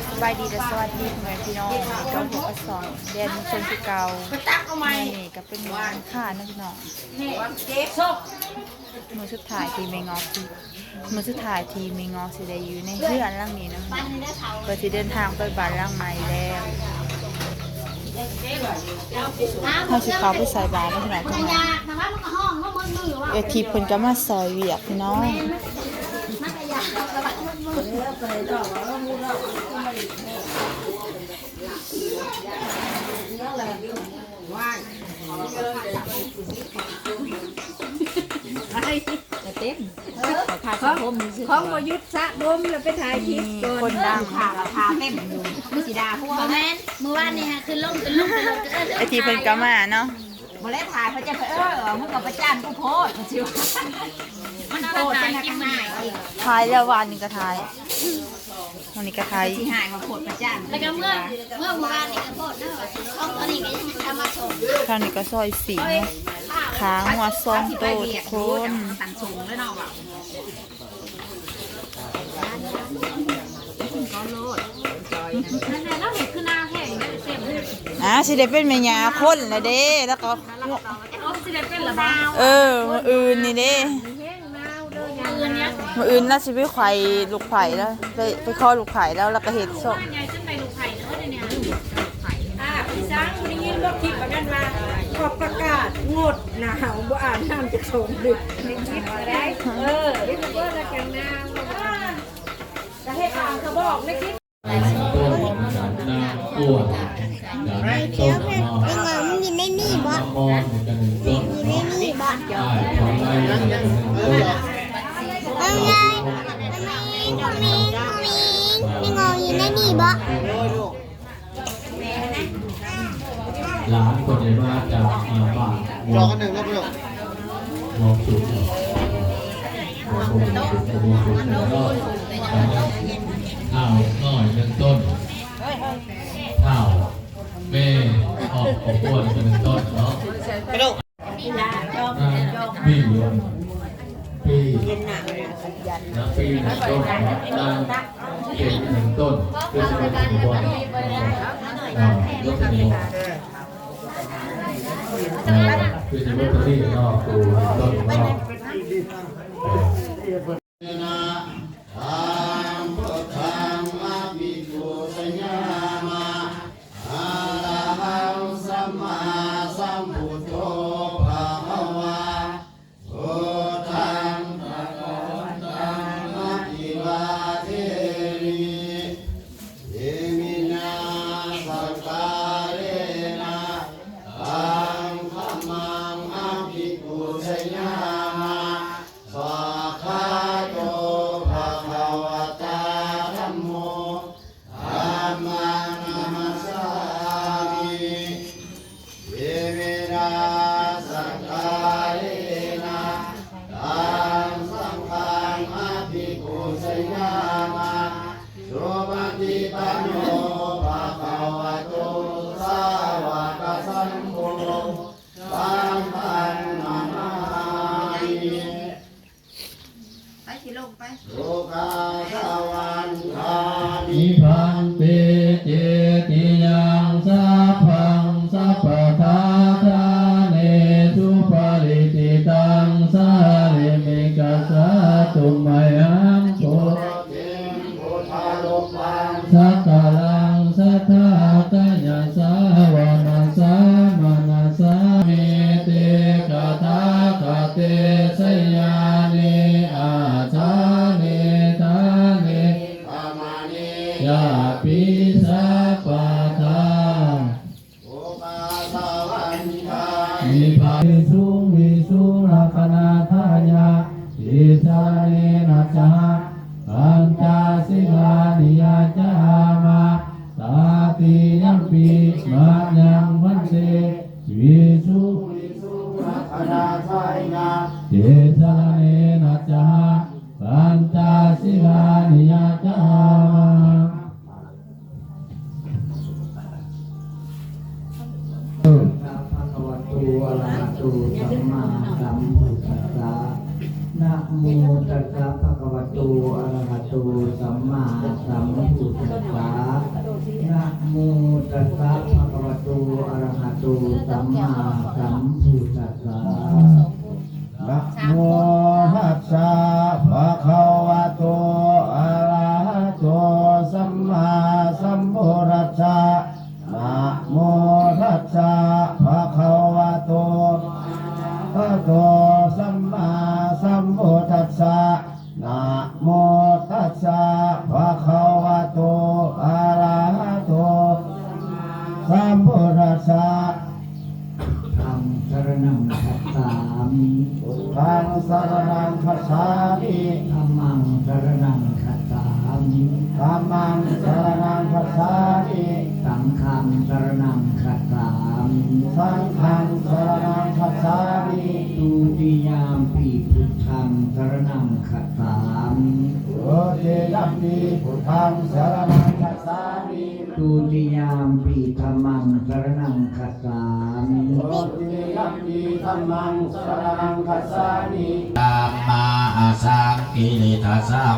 ສະບາຍດີ ແລະ ສະຫວັດດີພໍ່ແມ່ພີ່ນ້ອງ ກະພົບກັບຊ່ອງແດນເມືອງຊົນຄືເກົ່າ. ມື້ນີ້ກະເປັນວັນອັງຄານເນາະພີ່ນ້ອງ ມື້ສຸດທ້າຍທີ່ແມ່ງອກ ມື້ສຸດທ້າຍທີ່ແມ່ງອກຊິໄດ້ຢູ່ໃນເຮືອນຫຼັງນີ້ເນາະ ເພື່ອຊິເດີນທາງໄປບ້ານຫຼັງໃໝ່ແລ້ວ. ເຮົາຊິເຂົ້າໄປໃສ່ບາດເນາະພີ່ນ້ອງ. ເອື້ອຍທິບເພິ່ນກະມາຊ່ອຍວຽກພີ່ນ້ອງ. ກະເຕັມ ຂໍທາສະຜົມຊື່ໆ ຂອງບໍ່ຢຸດສະຜົມແລ້ວໄປຖ່າຍຄລິບກ່ອນ ຄົນດັງ ຂ້າ ຂ້າເຕັມຢູ່ ຄືຊິດ່າຜົວ. ບໍ່ແມ່ນ ມື້ວານນີ້ຫາຂຶ້ນລົງ ຂຶ້ນລົງ ຂຶ້ນລົງ ເອີ ໄອ້ທີ່ເພິ່ນກະມາເນາະ ບໍ່ໄດ້ຖ່າຍ ເຂົາຈະໄປ ເອີ ມຶງກະປະຈານກູໂພດ ມັນຊິ ມັນໂພດ ມັນກະຫາຍອີກ. ຖ່າຍແລ້ວ ວານນີ້ກະຖ່າຍ ມື້ນີ້ກະຖ່າຍ ຊິຫາຍວ່າໂພດປະຈານ ແລ້ວກະເມື່ອ ເມື່ອວານນີ້ກະໂພດເດີ ຂອງຕົວນີ້ກະຍັງຈະມາສົ່ງ. ທາງນີ້ກະຊອຍຊີ້ນເນາະ ຂາງົວສອງໂຕທຸກຄົນ. ອ່າ ຊິໄດ້ເປັນແມ່ຍ່າຄົນລະເດ້ ແລ້ວກໍ ເອີ ມື້ອື່ນນີ້ເດ້ ມື້ອື່ນລາວຊິໄປໄຂລູກໃພ້ລາວ ໄປ ໄປຂໍລູກໃພ້ລາວ ແລ້ວກະເຮັດສອງ. ອ່າ ພີ່ຊ້າງ ໄດ້ຍິນບໍ່ຄລິບອັນນັ້ນວ່າ ຂໍປະກາດງົດໜາວ ບໍ່ອາບນ້ຳຈັກສອງເດືອນ ໃນຄລິບກະໄດ້ ເອີ ຢູທູບເບີລະຈັ່ງໜາວ ກະເຮັດຕາມກະບອກໃນຄລິບ. ນາງກວນ ນາງຕົ້ນເນາະ ມັນຢູ່ໃນນີ້ບໍ່? ມີໃນນີ້ບໍ່? ອ້າຍຂອງໄລ ມັນຢູ່ໃນນີ້ບໍ່? ມັນມີ ມັນມີ ມັນມີ ມັນຢູ່ໃນນີ້ບໍ່? ຫຼານເພິ່ນໄດ້ມາຈາກ ອ່າ ບ້ານ ຈອກອັນໜຶ່ງເນາະ ພີ່ນ້ອງ ມອງສຸດເນາະ ມອງສຸດ ມອງສຸດເນາະ ທ້າວນ້ອຍໜຶ່ງຕົ້ນ ທ້າວແມ່ອອກຄອບຄົວໜຶ່ງຕົ້ນເນາະ. ອ່າ ປີ ປີ ນາງປີໜຶ່ງຕົ້ນເນາະ ນາງເປັນໜຶ່ງຕົ້ນ ຄືຊິເປັນໜຶ່ງຕົ້ນ ອ່າ ຍົກໃຫ້ ອ່າ ຄືຊິເປັນຕົວນີ້ເນາະ ປູໜຶ່ງຕົ້ນເນາະ ເອີ. ທຳພຸດທັງ ອະພິປູຊະຍາມະ ອະລະຫັງ ສຳມາສຳພຸດໂທ ພະຄະວາ ພຸດທັງ ພະຄະວັນຕັງ ອະພິວາເທມິ ເອມິນາ ສັກກາເລນະ ຕັງ ທຳມັງ ອະພິປູຊະຍາມະ ສາຄາໂຕ ພະຄະວະຕາ ທຳໂມ ທຳມັງ ນະມັດສາມິ ເອເມນາ ສັກກາເລນະ ຕັງ ສັງຄັງ ອະພິປູຊະຍາມະ ສຸປະຕິປັນໂນ ພະຄະວະໂຕ ສາວະກະສັງໂຄ ສາມພັງ ນະມາມິ ໄປ ຊິລົງໄປ ໂອກາສະວັນທານິ ທິບພັນເຕ ເຈຕິຍັງ ສັບພັງ ສັບປະທາທາເນ ສຸປະລິຈິຕັງ ສາລິມະນິກະສາຕຸມມະຍັງ ໂພ ສັກກາລັງ ສັດທາ ກາຍະສາວະ ວະຈາສາ ມະນະສາ ເມ ເຕ ຕະຖາຄະເຕ ສະຍາເນ ອາສະເນ ຖາເນ ຍາປິ ສັບປະທາ ນິບພານ ວິສຸງ ວິສຸງ ລັກຂະນາທາຍະ ຕິສະລະເນນະ ສະຫະ ປັນຈະສິລານິ ຍາຈະມາ ຕາຕິຍຳປິ ມະຍັງ ພັນເຕ ວິສຸງ ວິສຸງ ລັກຂະນາທາຍະ ຕິສະລະເນນະ ສະຫະ ປັນຈະສິລານິ ຍາຈະມາ. ສະ ພະຄະວະໂຕ ອະລະຫະໂຕ ສຳມາສຳພຸດທັດສະ ນະໂມຕັດສະ ພະຄະວະໂຕ ອະລະຫະໂຕ ສຳມາສຳພຸດທັດສະ ນະໂມຕັດສະ ພະຄະວະໂຕ ອະລະຫະໂຕ ສຳມາສຳພຸດທັດສະ ນະໂມຕັດສະ ພະຄະວະໂຕ ອະລະຫະໂຕ ສຳມາສຳພຸດທັດສະ ນະໂມຕັດສະ ພະຄະວະໂຕ ອະລະຫະໂຕ ສຳມາສຳພຸດທັດສະ ນະໂມຕັດສະ ພະຄະວະໂຕ ອະລະຫະໂຕ ສຳມາສຳພຸດທັດສະ ທຳສະລະນັງຄັດສາມິ ພຸດທັງສະລະນັງຄັດສາມິ ທຳມັງສະລະນັງຄັດສາມິ ທຳມັງສະລະນັງຄັດສາມິ ສັງຄັງສະລະນັງຄັດສາມິ ສັງຄັງສະລະນັງຄັດສາມິ ທຸຕິຍາມປິ ພຸດທັງສະລະນັງຄັດສາມິ ທຸຕິຍາມປິ ພຸດທັງສະລະນັງຄັດສາມິ ທຸຕິຍາມປິ ທຳມັງສະລະນັງຄັດສາມິ ທຸຕິຍາມປິ ທຳມັງສະລະນັງຄັດສາມິ ທຳມາອະສັງກິລິທາສັງ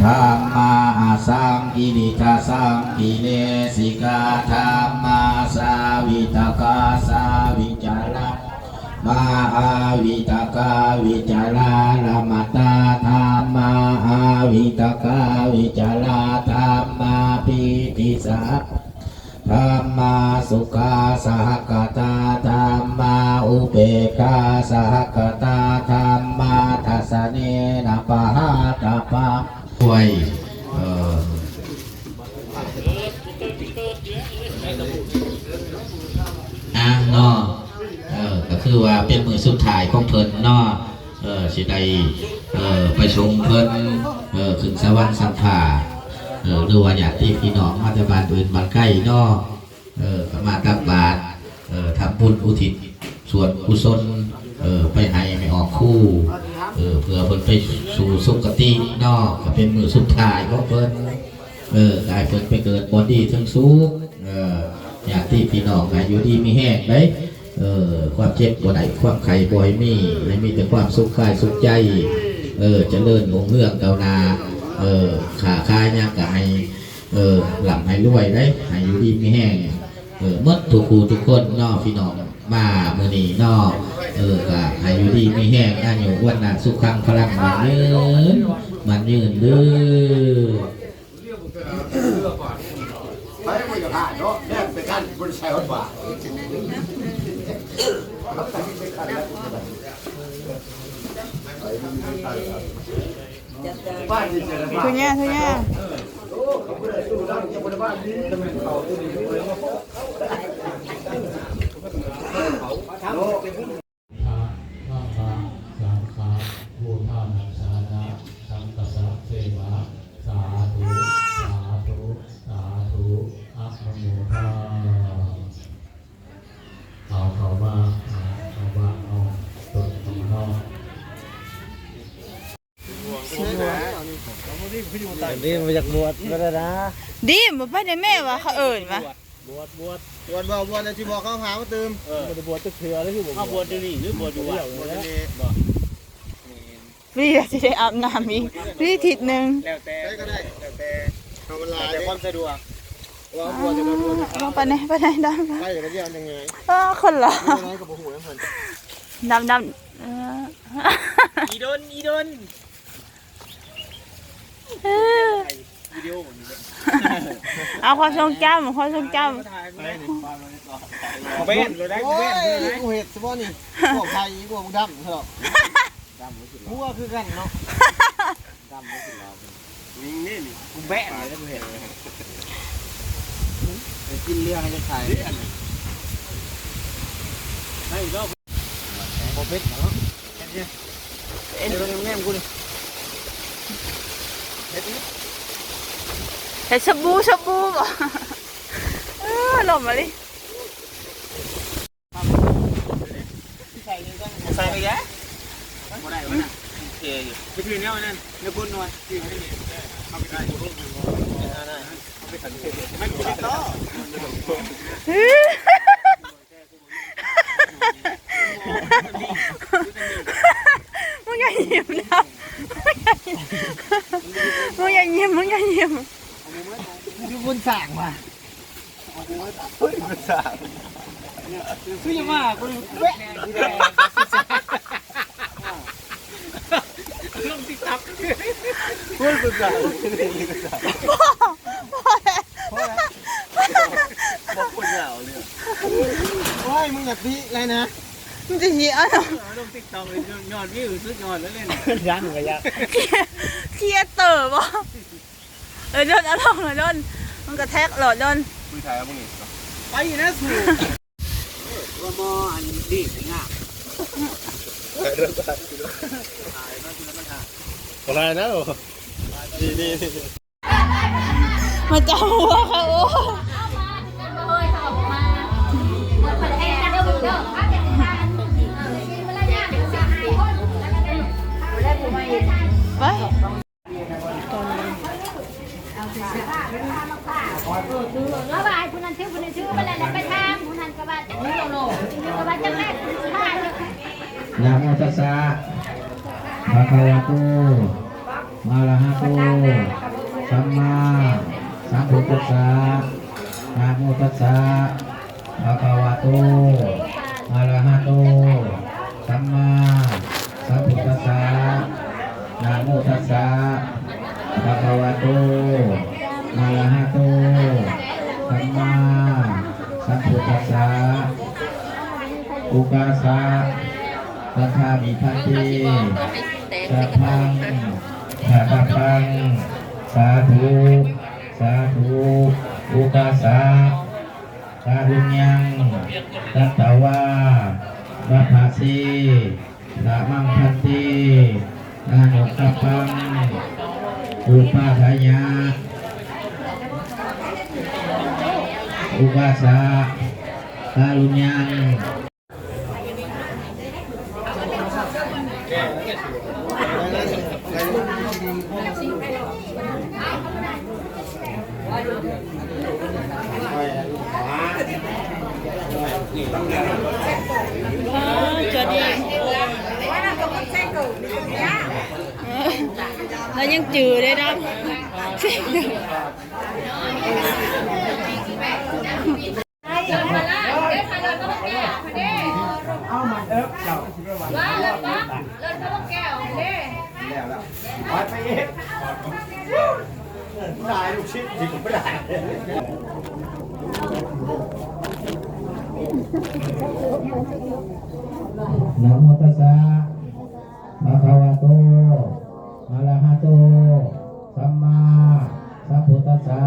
ທຳມາອະສັງກິລິທາສັງ ກິເລສິກາ ທຳມາສາວິຕະກາ ສາວິຈາລາ ມະຫາວິຕະກາ ວິຈາລາລະມະຕາ ທຳມາອະວິຕະກາ ວິຈາລາ ທຳມາປີຕິສະຫະ ທຳມາສຸຂາສະຫະກະຕາ ທຳມາອຸເບກຂາສະຫະກະຕາ ທຳມາທັດສະເນນະປະຫາຕະປະ ໂອ້ຍ ເອີ ອ່າ ເນາະ ເອີ ກໍຄືວ່າເປັນມື້ສຸດທ້າຍຂອງເພິ່ນເນາະ ເອີ ຊິໄດ້ ເອີ ໄປສົ່ງເພິ່ນ ເອີ ຂຶ້ນສະຫວັນຊັ້ນຟ້າ ເອີ ຫຼືວ່າຍາດຕິພີ່ນ້ອງມາແຕ່ບ້ານອື່ນບ້ານໄກເນາະ ເອີ ກໍມາຕັກບາດ ເອີ ທຳບຸນອຸທິດສ່ວນກຸສົນ ເອີ ໄປໃຫ້ແມ່ອອກຄູ ເອີ ເພື່ອເພິ່ນໄປສູ່ສຸຄະຕິເນາະ ກໍເປັນມື້ສຸດທ້າຍຂອງເພິ່ນ ເອີ ກໍໃຫ້ເພິ່ນໄປເກີດບ່ອນດີເທິງສຸກ ເອີ ຍາດຕິພີ່ນ້ອງໃຫ້ຢູ່ດີມີແຮງເດ້ ເອີ ຄວາມເຈັບບໍ່ໄດ້ ຄວາມໄຂ້ບໍ່ໃຫ້ມີ ໃຫ້ມີແຕ່ຄວາມສຸກກາຍສຸກໃຈ ເອີ ຈະເລີນຮຸ່ງເຮືອງກ້າວໜ້າ ເອີ ຄ້າຂາຍຫຍັງກໍໃຫ້ ເອີ ລ່ຳໃຫ້ລວຍເດ້ ໃຫ້ຢູ່ດີມີແຮງ ເອີ ໝົດທຸກຜູ້ທຸກຄົນເນາະ ພີ່ນ້ອງມາມື້ນີ້ເນາະ ເອີ ກໍໃຫ້ຢູ່ດີມີແຮງ ອາຍຸວັນນະສຸຂັງພະລັງ ໝັ້ນຍືນ ໝັ້ນຍືນເດີ້. ໃຜບໍ່ຢາກຫາຍເນາະ ແລ່ນໄປກັນ ບໍ່ໄດ້ໃສ່ຮອດບາດ ທຸຍາ ທຸຍາ ທະ ທຳມະ ສັງຄະ ພຸດທານະສານະ ສັງຄະສະເສວະ ສາທຸ ສາທຸ ສາທຸ ອະນຸໂມທາ ເອົາເຂົ້າມາ ເອົາເຂົ້າມາເນາະ ຕົ້ນເຂົ້າມາເນາະ. ຊິບວດ ດີມບໍ່ຢາກບວດກໍໄດ້ນະ ດີມບໍ່ໄປໃນແມ່ວ່າເຂົາເອີ້ນວ່າ ບວດ ບວດ ບວດບໍ່ ບວດແລ້ວຊິບອກເຂົາຫາມາຕື່ມ ເອີ ບໍ່ໄດ້ບວດຈັກເທື່ອເລີຍ ຄືບໍ່ບວດ ເຮົາບວດຢູ່ນີ້ຫຼືບວດຢູ່ວັດ ບວດຢູ່ນີ້ບໍ່ ນີ້ ນີ້ຊິໄດ້ອາບນ້ຳອີກ ນີ້ທິດໜຶ່ງ ແລ້ວແຕ່ ໃດກໍໄດ້ ແລ້ວແຕ່ ເອົາມັນຫຼາຍ ແລ້ວແຕ່ຄວາມສະດວກ ວ່າບວດຈະບວດ ເອົາໄປແດ່ ໄປແດ່ ດຳ ໄປກໍໄດ້ ເອົາຍັງໄງ ເອີ ຄົນລະ ໄປກໍບໍ່ຮູ້ນຳເພິ່ນ ດຳ ດຳ ເອີ ອີດົນ ອີດົນ ເອີ ວິດີໂອ ເອົາຄວາມຊົງຈຳ ຄວາມຊົງຈຳ ແບນໂລດໄດ້ ໂອ້ຍ ແບນໂລດໄດ້ ກູເຮັດຊະບໍ່ນີ້ ພວກໄທ ພວກດຳເນາະ ດຳບໍ່ຂຶ້ນ ຫົວຄືກັນເນາະ ດຳບໍ່ຂຶ້ນລາວ ນີ້ ນີ້ ນີ້ ກູແບນເລີຍ ກູເຮັດ ໄປກິນເລື່ອງໃຫ້ໄທ ໃຫ້ດອກ ບໍ່ເປັນເນາະ ເຫັນແນມໆ ກູນີ້ ເຮັດ ເຮັດສະບູ ສະບູບໍ ເອີ ລົມມາລີ ໃສ່ນີ້ກ່ອນ ໃສ່ໄປແລ້ວ ບໍ່ໄດ້ວະນະ ໂອເຄຢູ່ ໄປຖືແນວນັ້ນ ແນວກົນໜ່ອຍ ຖືໄປນີ້ ເອົາໄປໃສ່ ເອົາໄປໃສ່ ໃຫ້ກູຕິດຕໍ່ ມຶງຢ່າຍິ້ມນຳ ມຶງຢ່າຍິ້ມ ມຶງຢ່າຍິ້ມ ມຶງຢ່າຍິ້ມ. ຄືບຸນສ້າງວ່າ ເຮີ້ຍ ບຸນສ້າງ ຄືຢ່າມາກູ ແວະ ລົງຕິກຕັອກ ໂອ້ຍ ບຸນສ້າງ ພໍ ພໍແລ້ວ ພໍແລ້ວ ບໍ່ຄວນຍາວເລີຍ. ໂອ້ຍ ມຶງຢ່າຕິໄລນະ ມັນຈະຫິເອົາ ເອີ ລົງຕິກຕັອກ ຍອດວິວສຸດຍອດແລ້ວເລີຍ ຍັງກໍຢາກ ຄຣີເອເຕີບໍ່? ເອີ ດົນ ເອົາລົງເລີຍ ດົນ ມັນກະແທັກໂລດ ດົນ ຄຸຍຖ່າຍເອົາບໍ່ນີ້ ໄປນະສູ ວ່າໝໍອັນນີ້ງາມ ບໍ່ໄດ້ແລ້ວ ນີ້ໆ ມາຈັບຫົວເຂົາ ໂອ້ ໄປ. ເອົາໄປໃຫ້ຜູ້ນັ້ນຖື ຜູ້ນີ້ຖື ໄປແລ້ວໄປທາງຜູ້ນັ້ນກໍວ່າ ກໍວ່າຈັ່ງໃດ ນະໂມຕັດສະ ພະຄະວະໂຕ ອະລະຫະໂຕ ສຳມາສຳພຸດທັດສະ ນະໂມຕັດສະ ພະຄະວະໂຕ ອະລະຫະໂຕ ສຳມາສຳພຸດທັດສະ ນະໂມຕັດສະ ພະຄະວະໂຕ ອະລະຫະໂຕ ສຳມາສຳພຸດທັດສະ ໂອກາສະ ສະຖາມິ ພັນເຕ ສະພັງ ສະທະພັງ ສາທຸ ສາທຸ ໂອກາສະ ກາລຸນຍັງ ກັດຕະວາ ວັດຖະເຊ ທະມັງ ພັນເຕ ອານຸກັບປັງ ອຸປາທາຍະ ໂອກາສະ ກາລຸນຍັງ. ເອີ ເຈົ້ານີ້ ເອີ ລາວຍັງຈື່ເດ້ດຳ. ເອົາມາເອີບເຈົ້າ ວ່າແລ້ວປະ ເລີນເຂົ້າແກ້ວເດ້ ແລ້ວ ແລ້ວ ໄປ ໄປອີກ ຫຼາຍລູກສິດ ຊິບໍ່ໄດ້ ນະໂມຕັດສະ ພະຄະວະໂຕ ອະລະຫະໂຕ ສຳມາສຳພຸດທັດສະ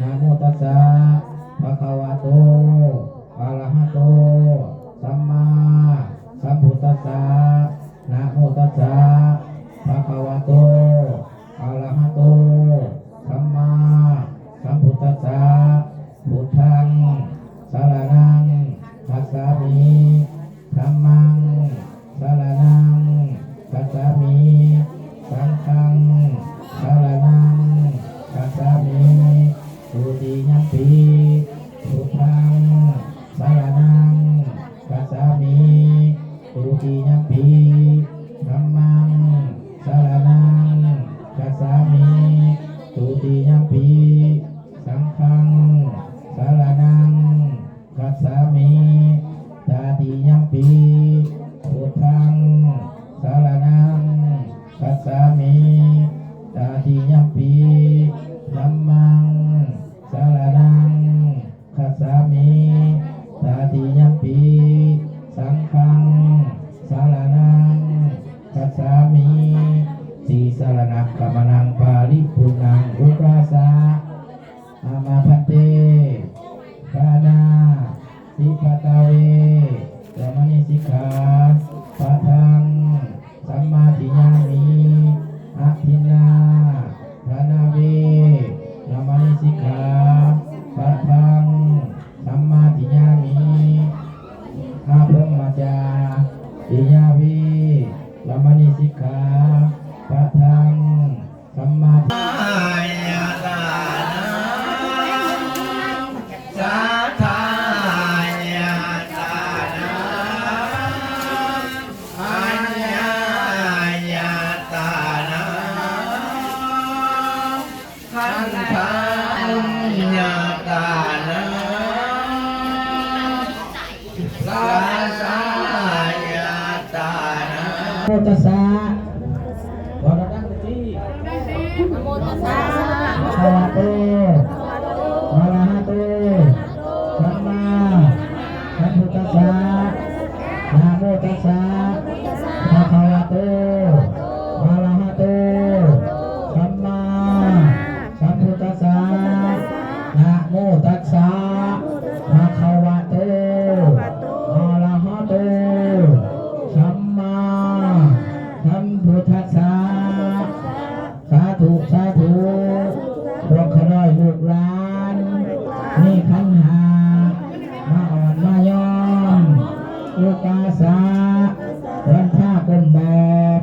ນະໂມຕັດສະ ພະຄະວະໂຕ ອະລະຫະໂຕ ສຳມາສຳພຸດທັດສະ ນະໂມຕັດສະ ພະຄະວະໂຕ ອະລະຫະໂຕ ສຳມາສຳພຸດທັດສະ ພຸດທັງ ສະລະນັງ ຄັດສາມິ ທຳມັງ ສະລະນັງ ຄັດສາມິ ສັງຄັງ ສະລະນັງ ຄັດສາມິ ທຸຕິຍຳປີ ພຸດທັງ ສະລະນັງ ຄັດສາມິ ທຸຕິຍຳປີ ທຳມັງ ສະລະນັງ ຄັດສາມິ ທຸຕິຍຳປີ ສັງຄັງ ສະລະນັງ ຄັດສາມິ ຕາຕິຍຳປີ ພຸດທັງ ສະລະນັງ ຄັດສາມິ ຕາຕິຍຳປີ ທຳມັງ ສະລະນັງ ຄັດສາມິ ຕາຕິຍຳປີ ສັງຄັງ ສະລະນັງ ຄັດສາມິ ຕິສະລະນະກຳມະນັງ ປາລິປຸນນັງ ໂອກາສະ ອາມາພັນເຕ ປານາຕິປາຕາເວ ລະມະນີສິກຂາປະທັງ ສຳມາທິຍາມິ ອະທິນນາທານາເວ ລະມະນີສິກຂາປະທັງ ສຳມາທິຍາມິ ອະພົມມະຈາຕິຍາເວ ລະມະນີສິກຂາປະທັງ ສຳມາທິ ຄັນທາບຸນຍາການະ ສາສາຍາຕານະ ໂມຕັດສະ ວະລະດັງຕິ ນະໂມຕັດສະ ພະຄະວະໂຕ ອະລະຫະໂຕ ສຳມາສຳພຸດທັດສະ ນະໂມຕັດສະ ພະຄະວະໂຕ ອະລະຫະໂຕ ສຳມາສຳພຸດທັດສະ ນະໂມຕັດສະ ພະຄະວະໂຕ ອະລະຫະໂຕ ສຳມາສຳພຸດທັດສະ. ສາທຸ ສາທຸ ພວກຂ້ານ້ອຍລູກຫຼານ ມີຂັນຫ້າ ມາອ້ອນມາຍອມ ອຸກາສະ ວັນທາກົ້ມບາດ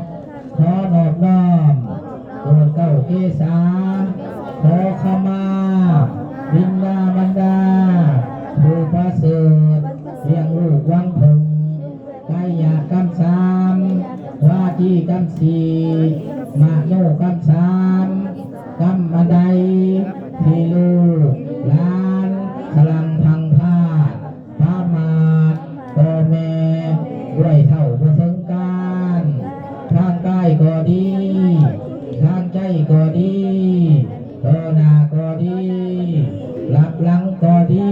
ຂໍນອບນ້ອມໂປດເກົ້າເກສາ ຂໍຂະມາ ບິນດາມານດາ ຜູ້ປະເສີດ ລ້ຽງລູກຫວັງເພິ່ງ ໄກຍະກຳສາມ ວາຈີກຳສີ່ ມະໂນກຳສາມ ກຳອັນໃດ ທີ່ລູກຫຼານສະຫຼັ່ງພັ່ງພາ ປະໝາດພໍ່ແມ່ ດ້ວຍເຖົ້າບໍ່ເຖິງການ ທາງກາຍກໍດີ ທາງໃຈກໍດີ ຕໍ່ໜ້າກໍດີ ລັບຫຼັງກໍດີ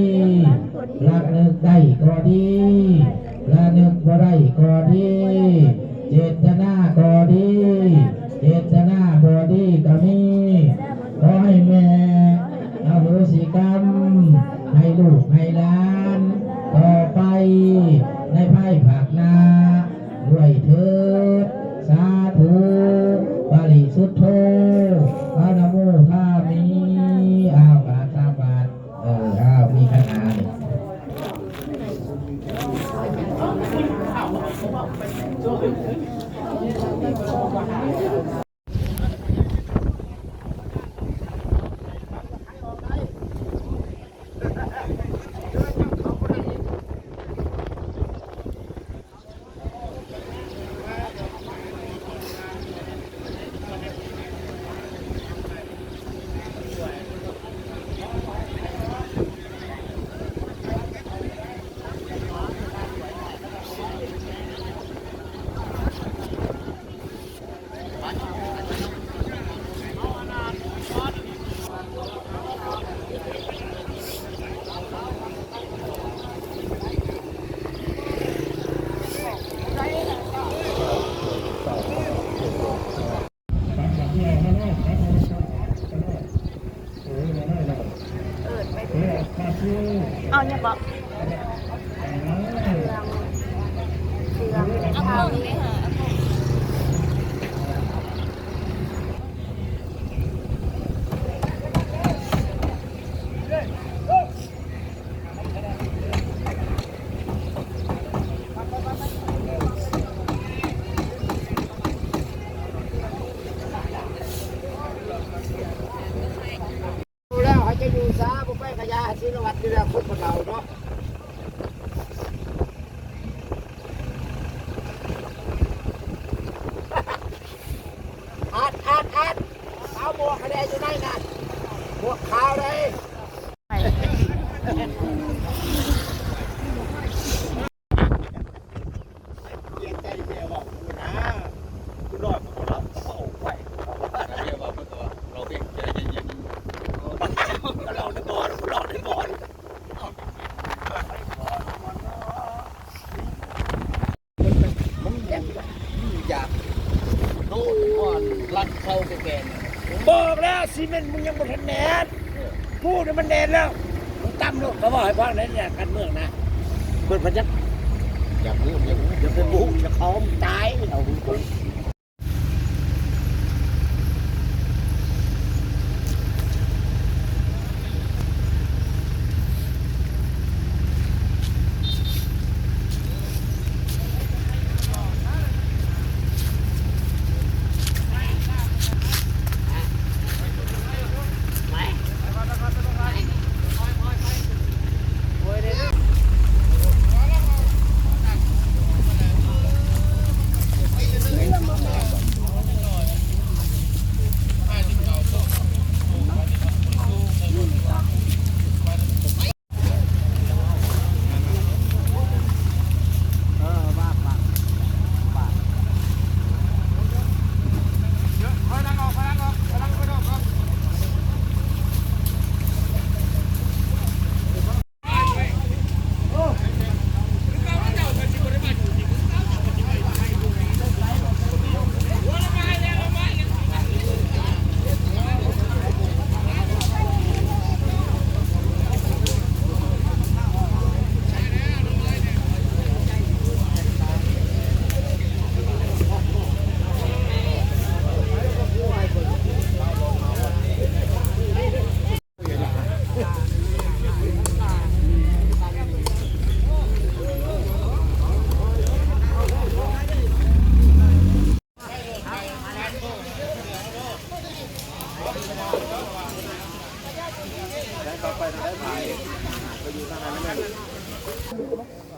ລະນຶກໄດ້ກໍດີ ລະນຶກບໍ່ໄດ້ກໍດີ ເຈດຕະນາກໍດີ ເຈດຕະນາບໍ່ດີກໍມີ ຂໍໃຫ້ແມ່ອະໂຫສິກຳໃຫ້ລູກໃຫ້ຫຼານຕໍ່ໄປໃນພາຍພາກໜ້າ ດ້ວຍເທີດ ສາທຸ ປະລິສຸດໂທ ອະນຸໂມທາມິ ອ້າວ ບາດ ສາມບາດ ເອີ ອ້າວ ມີຄາຖານີ້ ເອີ ເອົາຫຍັງເກາະ ເຄື່ອງ ເຄື່ອງ ເອົາເບິ່ງເດ້ຫາ แล้ວ เฮาจะอยู่ซา บ่ไปกะยา ศิลวัตรนี่แหละ คนบ่เฒ่าเนาะ อัด อัด อัด เอาหมวกให้แด่อยู่ไหนน่ะ หมวกขาวเลย อยากโดนก่อนรัดเข้าไปแกน บอกแล้ว ซีเมนต์มึงยังบ่ทันแน่น เออ กูเนี่ยมันแน่นแล้ว มึงตำโลด เขาบอกให้ฟังในเนี่ย การเมืองนะ เปิดพยัก อยากรู้ อยากรู้ อย่าไปบุก อย่าเขาตาย เอา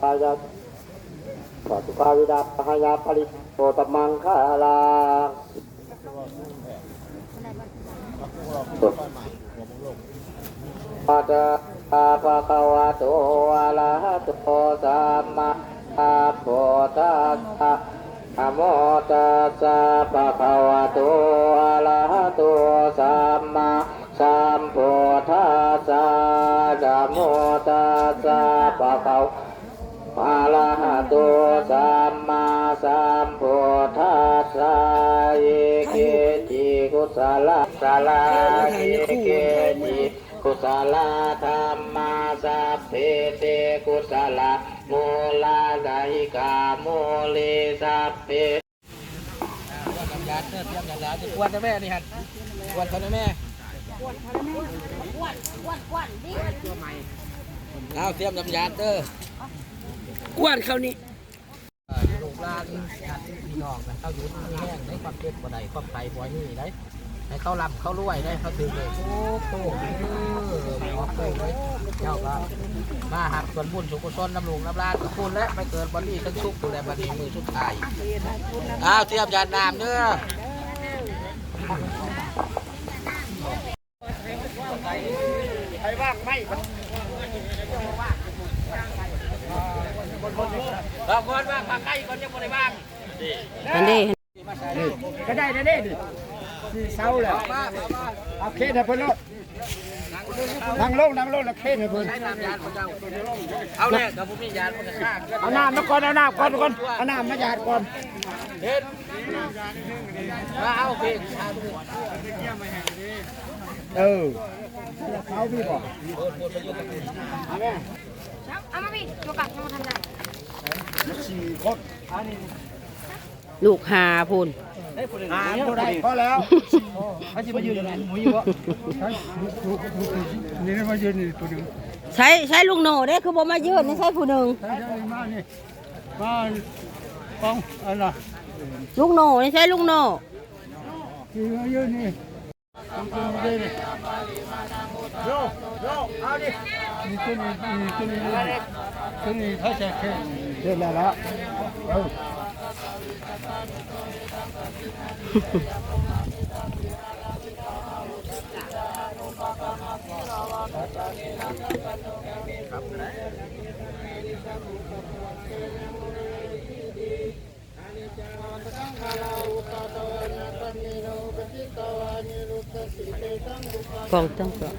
ອາຍະ ສາທຸພາວິດາ ຫາຍາປະລິໂພຕະມັງຄາລາ ສະ ພະຄະວະໂຕ ອະລະຫະໂຕ ສຳມາສຳພຸດທັດສະ ນະໂມຕັດສະ ພະຄະວະໂຕ ອະລະຫະໂຕ ສຳມາສຳພຸດທັດສະ ນະໂມຕັດສະ ພະຄະວະ ອະລະຫະໂຕ ສຳມາສຳພຸດທັດສະ ເຢເກຈິ ກຸສະລະ ສາລາ ເຢເກຈິ ກຸສະລາທຳມາ ສັບເພ ເຕ ກຸສະລາ ມູລະນາຫິກາ ມູເລ ສັບເພ ກວດນ້ຳຢາເດີ ກວດແດ່ແມ່ນີ້ຫັ້ນ ກວດເຂົາແດ່ແມ່ ກວດເຂົາແດ່ແມ່ ກວດ ກວດ ກວດ ກວດ ເອົາ ຕຽມນ້ຳຢາເດີ ກວດເຂົານີ້ ລູກຫຼານຍາດພີ່ນ້ອງນະ ເຂົາຢູ່ດີມີແຮງເດ້ ຄວາມເຈັບບໍ່ໄດ້ ຄວາມໄຂ້ບໍ່ໃຫ້ມີເດ້ ໃຫ້ເຂົາລ່ຳເຂົາລວຍເດ້ ເຂົາຖືກເລກ ໂອ້ໂຫ ເອີ ອອກໂຕເດ້ ເຈົ້າກໍມາຮັບສ່ວນບຸນສ່ວນກຸສົນນຳລູກນຳຫຼານທຸກຄົນແຫຼະ ໄປເກີດບ່ອນດີເທິງສຸກພຸ້ນແຫຼະ ບັດນີ້ມື້ສຸດທ້າຍ ອ້າວ ຕຽມຢາດນ້ຳເດີ ໃຜວາງໄມ້ ບາງຄົນວາງຜ້າໄກ່ກ່ອນ ຍັງບໍ່ໄດ້ວາງ ອັນນີ້ ນີ້ ກໍໄດ້ແລ້ວເດ້ ນີ້ ນີ້ເຊົາແລ້ວ ເອົາເຄນໃຫ້ເພິ່ນໂລດ ນັ່ງລົງ ນັ່ງລົງ ແລ້ວເຄນໃຫ້ເພິ່ນ ເອົາແລ້ວ ກໍບໍ່ມີຢາດ ມັນກໍຂ້າງກັນ ເອົານ້ຳມາກ່ອນ ເອົານ້ຳກ່ອນ ກ່ອນ ເອົານ້ຳມາຢາດກ່ອນ ເຮັດ ມາເອົາເຄນ ເອີ ເອົາພີ່ບໍ່ ເອົາແມ່ ເອົາມາພີ່ ໂຈກັບ ຍັງບໍ່ທັນໄດ້ ສີ່ຄົນ ລູກຫ້າພຸ້ນ ຫາບໍ່ໄດ້ ພໍແລ້ວ ໃຜຊິມາຢືນຢູ່ນີ້ ໝູຢູ່ບໍ່ ນີ້ມາຢືນນີ້ຜູ້ໜຶ່ງ ໃຊ້ ໃຊ້ລຸງໂນເດ້ ຄືບໍ່ມາຢືນນີ້ ໃຊ້ຜູ້ໜຶ່ງ ໃຊ້ ໃຊ້ ມານີ້ ມາຂອງອັນນ່າ ລຸງໂນນີ້ ໃຊ້ລຸງໂນ ທີ່ມາຢືນນີ້ ໂຍ ໂຍ ເອົາດິ ນີ້ຕົວນີ້ ນີ້ຕົວນີ້ ຕົວນີ້ໃຜໃສ່ເຄນ ເຮັດແລ້ວລະ ເອີ ກອງຕັ້ງກະ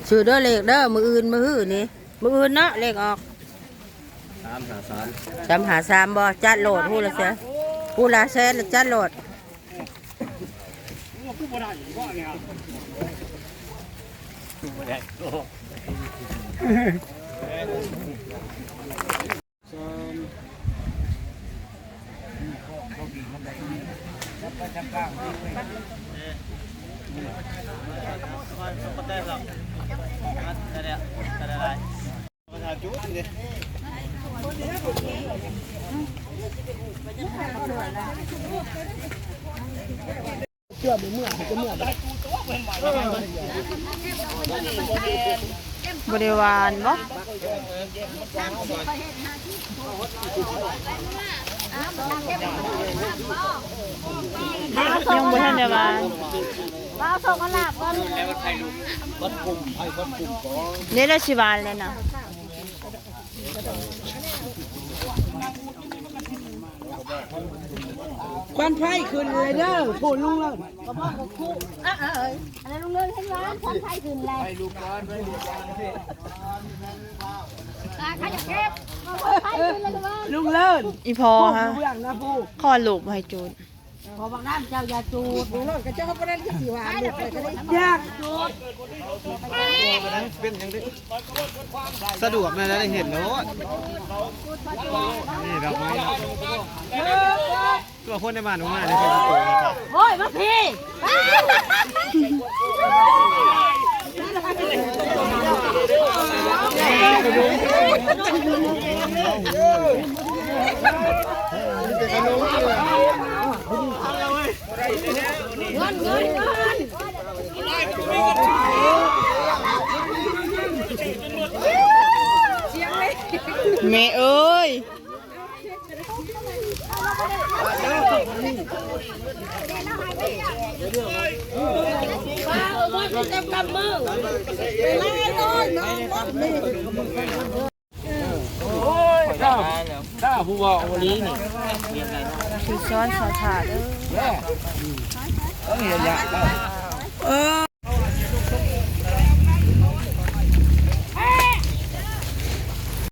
ຊື້ເດີເລກເດີ ມື້ອື່ນ ມື້ຮືນີ້ ມື້ອື່ນເນາະ ເລກອອກ ສາມຫ້າສາມ ສາມຫ້າສາມ ບໍ່ ຈັດໂລດ ຜູ້ລະແສນ ຜູ້ລະແສນ ຈັດໂລດ. ບໍ່ໄດ້ຫວານບໍ່? ຍັງບໍ່ທັນໄດ້ຫວານ. ເດ ລະຊິຫວານແລ້ວນະ. ຄວັນໄຟຂຶ້ນເລີຍເດີ ໂພດລຸງເລີນ ເອີ ເອີ ອັນນັ້ນລຸງເລີນເຫັນວ່າຄວັນໄຟຂຶ້ນແລ້ວ ອ່າ ໃຜຢາກເກັບ ຄວັນໄຟຂຶ້ນແລ້ວ ລຸງເລີນ ອີ່ພໍ່ຮະ ເບື້ອງນະ ຜູ້ ຂໍລູກບໍ່ໃຫ້ຈູດ ພໍບັກນ້ຳເຈົ້າຢ່າຈູດ ເອີ ເຂົາເຈົ້າບໍ່ໄດ້ຊິວ່າລູກເລີຍກໍໄດ້ ຢາກຈູດ ເປັນຫຍັງເດ້ ສະດວກແນວໃດເຮັດໂລດ ນີ້ດອກໄມ້ ຕົວຄົນໃນບ້ານບໍ່ມາເລີຍ ໂອ້ຍ ມາພີ້ ເງິນ ເງິນ ເງິນ ແມ່ເອີຍ ໂອ້ຍ ຖ້າ ຖ້າຜູ້ເວົ້າອີ່ຫຼີນີ້ ຄືຊ້ອນສາທາເດີ ເອີ